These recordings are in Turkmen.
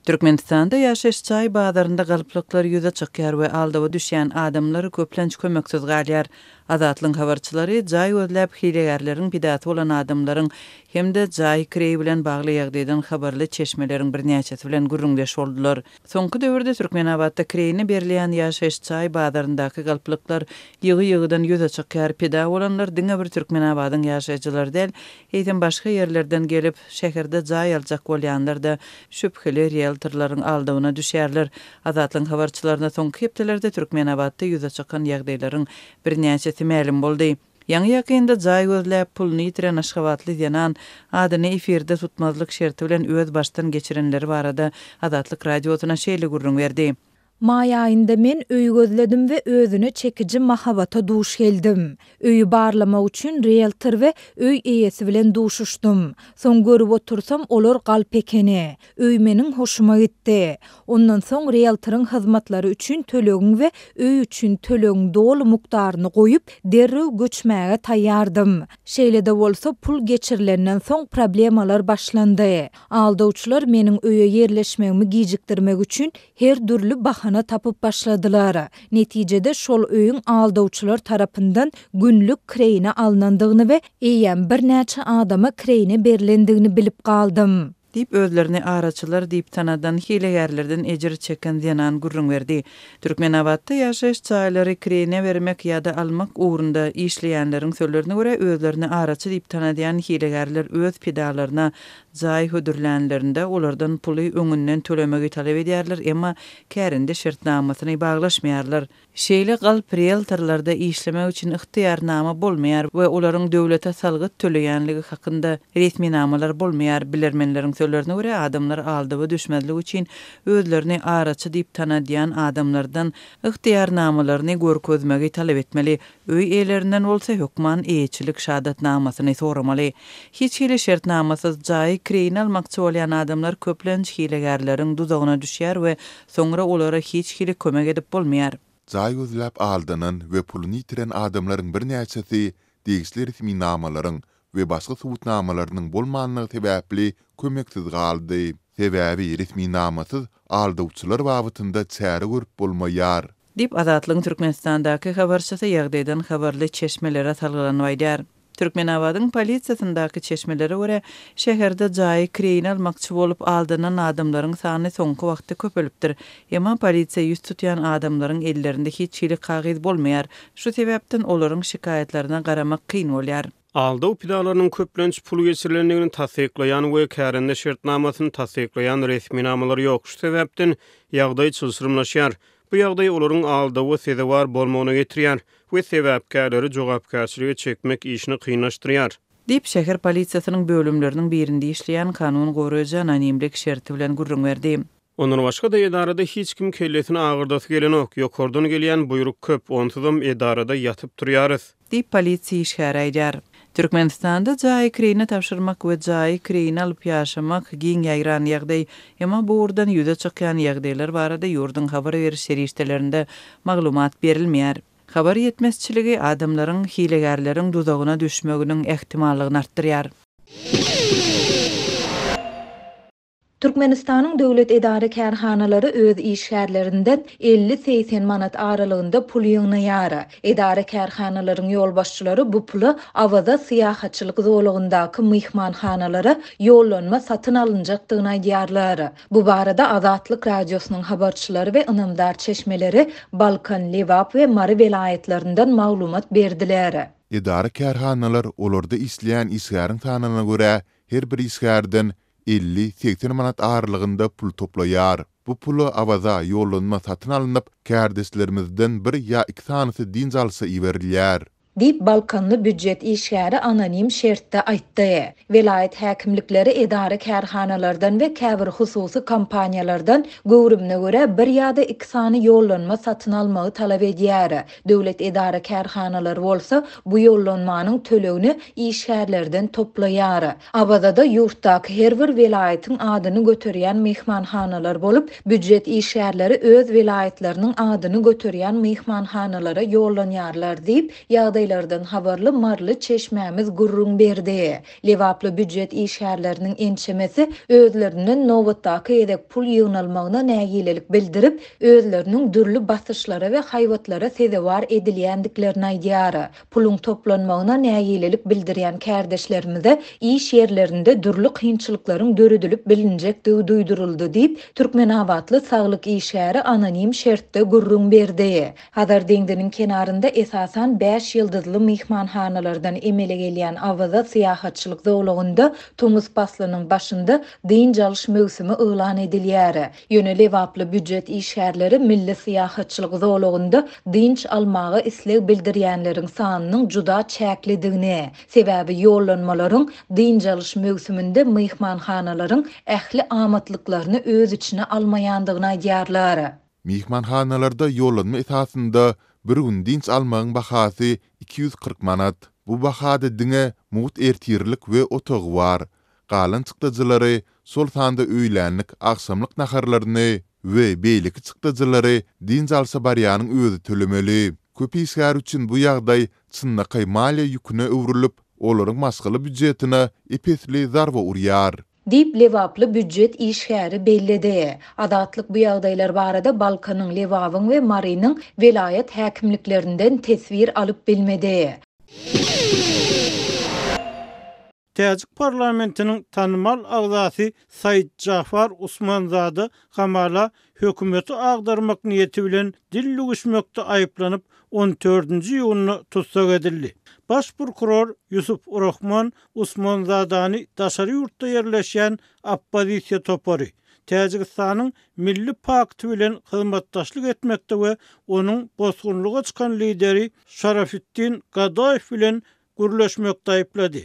Türkmenistanda ýaşaýyş jaý bazarynda galplyklar ýüze çykýar we aldawa düşýän adamlar köplenç kömeksiz galýar. Azatlygyň habarçylary jaý gözläp hilegärleriň pidasy bolan adamlaryň hem-de jaý kireýi bilen bagly ýagdaýdan habarly çeşmeleriň birnäçesi bilen gürrüňdeş boldular. Soňky döwürde Türkmenabatda kireýine berilýän ýaşaýyş jaý bazaryndaky galplyklar ýygy-ýygydan ýüze çykýar. Pida bolanlar diňe bir Türkmenabadyň ýaşaýjylary däl, eýsem başga ýerlerden gelip, şäherde jaý aljak bolýanlar-da şübheli rieltorlaryň aldawyna düşýärler. Azatlygyň habarçylaryna soňky hepdelerde Türkmenabatda ýüze çykan ýagdaýlaryň birnäçesi mälim boldy. Ýaňy-ýakynda jaý gözläp, puluny ýitiren aşgabatly zenan adyny efirde tutmazlyk şerti bilen öz başdan geçirenleri barada Azatlyk Radiosyna şeýle gürrüň berdi. Maý aýynda men öý gözledim we özüne çekiji mahabata duş geldim. Öýi barlamak üçin rieltor we öý eýesi bilen duşuşdym. Soň görüp otursam, olar galp ekeni. Öý meniň hoşuma gitdi. Ondan soň rieltoryň hyzmatlary üçin tölegiň we öý üçin tölegiň doly mukdaryny goýup, derrew göçmäge taýýardym. Şeýle-de bolsa, pul geçirilenden soň problemalar başlandy. Aldawçylar meniň öýe ýerleşmegimi gijikdirmek üçin her dürli bahana tapyp başladylar. Netijede şol öýüň aldawçylar tarapyndan günlük kireýine alnandygyny we eýýäm birnäçe adama kireýine berlendigini bilip galdym. Diýip, özlerini araçylar diýip tanadan hilegärlerden ejir çeken zenan gürrüň berdi. Türkmenabatda ýaşaýyş jaýlary kireýine bermek ýa-da almak ugrunda işleýänleriň sözlerine görä, özlerini araçy diýip tanadýan hilegärler öz pidalaryna jaý hödürlänlerinde olardan puly öňünden tölemegi talap edýärler, emma kärende şertnamasyny baglaşmaýarlar. Şeýle galp rieltorlarda işlemek üçin ygtyýarnama bolmaýar we olaryň döwlete salgyt töleýänligi hakynda resminamalar bolmaýar. Bilermenleriň sözlerine görä, adamlar aldawa düşmezlik üçin özlerini araçy diýip tanadýan adamlardan ygtyýarnamalaryny görkezmegi talap etmeli, öý eýelerinden bolsa hökman eýeçilik şahadatnamasyny soramaly. Hiç hili şertnamasyz jaýy kireýine almakçy bolýan adamlar köplenç hilegärleriň duzagyna düşýär we Soňra olara hiç hili kömek edip bolmaýar. Jaý gözläp aldanan we puluny ýitiren adamlaryň birnäçesi degişli resminamalaryň we başga subutnamalarynyň bolmanlygy sebäpli kömeksiz galdy. Sebäbi resminamasyz aldawçylar babatynda çäre görüp bolmaýar. Diýip, Azatlygyň Türkmenistandaky habarçysy ýagdaýdan habarly çeşmelere salgylanyp aýdýar. Türkmenabadyň polisiýasyndaky çeşmelere görä, şäherde jaýy kireýine almakçy bolup aldanan adamlaryň sany soňky wagtda köpelipdir. Emma polisiýa ýüz tutýan adamlaryň ellerinde hiç hili kagyz bolmaýar. Şu sebäpden olaryň şikaýatlaryna garamak kyn bolýar. Aldaw pidalarynyň köplenç pul geçirilendigini tassyklaýan we kärende şertnamasyny tassyklaýan resminamalary ýok. Şu sebäpden ýagdaý çylşyrymlaşýar. Bu ýagdaý olaryň aldawa sezewar bolmagyna getirýär we sebäpkärleri jogapkärçilige çekmek işini kynlaşdyrýar. Diýip, şäher polisiýasynyň bölümleriniň birinde işleýän kanun goraýjy anonimlik şerti bilen gürrüň berdi. Ondan başga-da edarada hiç kim kellesini agyrdasy gelenok, ýokardan gelýän buýruk köp, onsuzam edarada ýatyp turýarys. Diýip, polisiýa işgäri aýdýar. Türkmenistanda jaýy kireýine tabşyrmak we jaýy kireýine alyp ýaşamak giň ýaýran ýagdaý. Emma bu ugurdan ýüze çykýan ýagdaýlar barada ýurduň habar beriş serişdelerinde maglumat berilmeýär. Habar ýetmezçiligi adamlaryň hilegärleriň duzagyna düşmeginiň ähtimallygyny artdyrýar. Türkmenistanyň döwlet edara-kärhanalary öz işgärlerinden 50-80 manat aralygynda pul ýygnaýar. Edara-kärhanalaryň ýolbaşçylary bu pula Awaza syýahatçylyk zolagyndaky myhmanhanalara ýollanma satyn alynjakdygyny aýdýarlar. Bu barada Azatlyk Radiosynyň habarçylary we ynamdar çeşmeleri Balkan, Lebap we Mary welaýatlaryndan maglumat berdiler. Edara-kärhanalar olarda işleýän işgäriň sanyna görä her bir işgärden 50, 80 manat aralygynda pul toplaýar. Bu pula Awaza ýollanma satyn alnyp, kärdeşlerimizden bir ýa iki sanysy dynç alşa iberilýär. Diýip, balkanly býujet işgäri anonim şertde aýtdy. Welaýat häkimlikleri edara-kärhanalardan we käbir hususy kompaniýalardan göwrümine görä bir ýa-da iki sany ýollanma satyn almagy talap edýär. Döwlet edara-kärhanalary bolsa bu ýollanmanyň tölegini işgärlerden toplaýar. Awazada ýurtdaky her bir welaýatyň adyny göterýän myhmanhanalar bolup, býujet işgärleri öz welaýatlarynyň adyny göterýän myhmanhanalara ýollanýarlar diýip, ýagdaýdan. ýagdaýlardan habarly maryly çeşmämiz gürrüň berdi. Lebaply býujet işgärleriniň ençemesi özlerinden nobatdaky gezek pul ýygnalmagyna nägilelik bildirip, özleriniň dürli basyşlara we haýbatlara sezewar edilýändiklerini aýdýar. Puluň toplanmagyna nägilelik bildirýän kärdeşlerimize iş ýerlerinde dürli kynçylyklaryň döredilip bilinjekdigi duýduryldy diýip, türkmenabatly saglyk işgäri anonim şertde gürrüň berdi. Hazar deňziniň kenarynda esasan bäş ýyldyzly myhmanhanalardan emele gelýän Awaza syýahatçylyk zolagynda tomus paslynyň başynda dynç alyş möwsümi yglan edilýär. Ýöne lebaply býujet işgärleri milli syýahatçylyk zolagynda dynç almaga isleg bildirýänleriň sanynyň juda çäklidigini, sebäbi ýollanmalaryň dynç alyş möwsüminde myhmanhanalaryň ähli amatlyklaryny öz içine almaýandygyny aýdýarlar. Myhmanhanalarda ýollanma esasynda bir gün dynç almagyň bahasy 240 manat. Bu bahada diňe mugt ertirlik we otag bar. Galan çykdajylary, şol sanda öýlänlik, agşamlyk naharlaryny we beýleki çykdajylary dynç alşa barýanyň özi tölemeli. Köp işgär üçin bu ýagdaý çynlakaý maliýe ýüküne öwrülip, olaryň maşgala býujetine ep-esli zarba urýar. Diýip, lebaply býujet işgäri belledi. Azatlyk bu ýagdaýlar barada Balkanyň, Lebabyň we Marynyň welaýat häkimliklerinden teswir alyp bilmedi. Täjik parlamentiniň tanymal agzasy Said Jafar Usmanzada hamala hökümeti agdarmak niýeti bilen dil düwüşmekde aýyplanyp, on dördünji iýunda tussag edildi. Baş prokuror Ýusuf Rahmon Usmanzadany daşary ýurtda ýerleşýän oppozisiýa topary, Täjigistanyň Milli pakty bilen hyzmatdaşlyk etmekde we onuň bosgunlyga çykan lideri Şarafitdin Gadaýew bilen gürleşmekde aýyplady.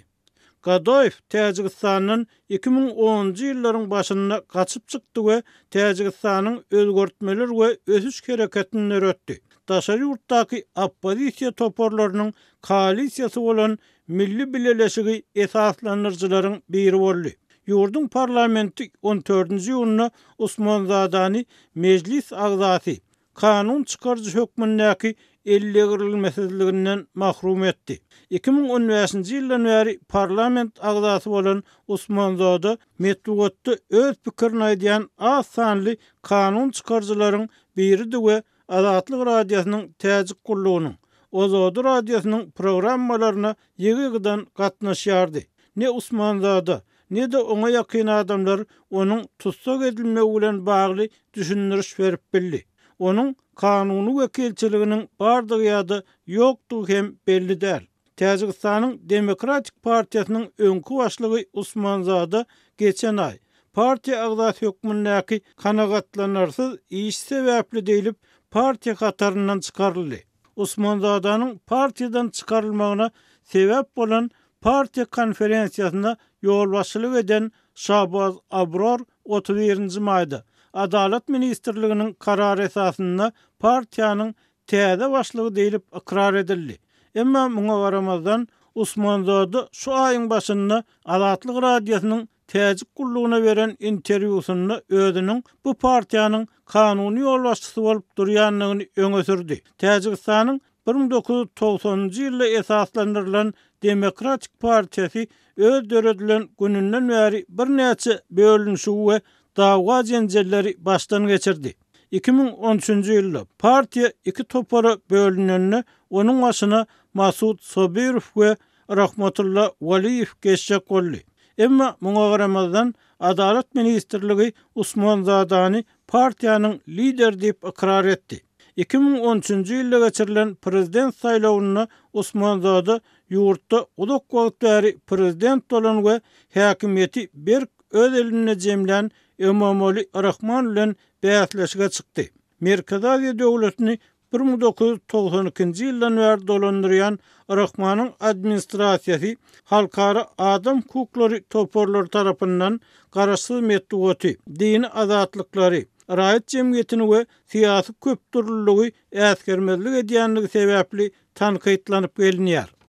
Gadoýew Täjigistandan 2010-njy ýyllaryň başynda gaçyp çykdy we Täjigistanyň Özgertmeler we ösüş hereketini döretdi. Daşary ýurtdaky oppozisiýa toparlarynyň koalisiýasy bolan Milli bileleşigi esaslandyryjylaryň biri boldy. Ýurduň parlamenti on dördünji iýunda Usmonzadany mejlis agzasy, kanun çykaryjy hökmündäki eldegrilmesizliginden mahrum etdi. 2015-nji ýyldan bäri parlament agzasy bolan Usmanzoda metbugatda öz pikirini aýdýan az sanly kanun çykaryjylaryň biridi we Azatlyk Radiosynyň Täjik gullugynyň, Ozodi radiosynyň programmalaryna ýygy-ýygydan gatnaşýardy. Ne Usmanzada, ne-de oňa ýakyn adamlar onuň tussag edilmegi bilen bagly düşündiriş berip bildi. Onuň kanuny wekilçiliginiň bardygy ýa-da ýokdugy hem belli däl. Täjigistanyň Demokratik partiýasynyň öňki başlygy Usmanzada geçen aý, partiýa agzasy hökmündäki kanagatlanarsyz işi sebäpli diýlip, partiýa hataryndan çykaryldy. Usmanzadanyň partiýadan çykarylmagyna sebäp bolan partiýa konferensiýasyna ýolbaşçylyk eden Şahboz Abror 31 nji maýda, Adalat ministrliginiň karary esasynda partiýanyň täze başlygy diýlip ykrar edildi. Emma muňa garamazdan, Usmanzoda şu aýyň başynda Azatlyk Radiosynyň Täjik gullugyna beren interwýusynda özüniň bu partiýanyň kanuny ýolbaşçysy bolup durýandygyny öňe sürdi. Täjigistanyň 1990-njy ýylda esaslandyrylan Demokratik partiýasy öz döredilen gününden bäri birnäçe bölünişigi we dawa-jenjelleri başdan geçirdi. 2013-nji ýylda partiýa iki topara bölünende onuň başyna Masud Sobirow we Rahmatulla Waliýew geçjek boldy. Emma muňa garamazdan, Adalat ministrligi Usmanzadany partiýanyň lideri diýip ykrar etdi. 2013-nji ýylda geçirilen prezident saýlawynda Usmanzada ýurtda uzak wagt bäri prezident bolan we häkimiýeti berk öz elinde jemlän Emomali Rahman bilen bäsleşige çykdy. Merkezi Aziýa döwletini 1992-nji ýyldan bäri dolandyrýan Rahmanyň administrasiýasy halkara adam hukuklary toparlary tarapyndan garaşsyz metbugaty, dini azatlyklary, raýat jemgyýetini we syýasy köpdürlüligi äsgermezlik edýändigi sebäpli tankytlanyp gelinýär.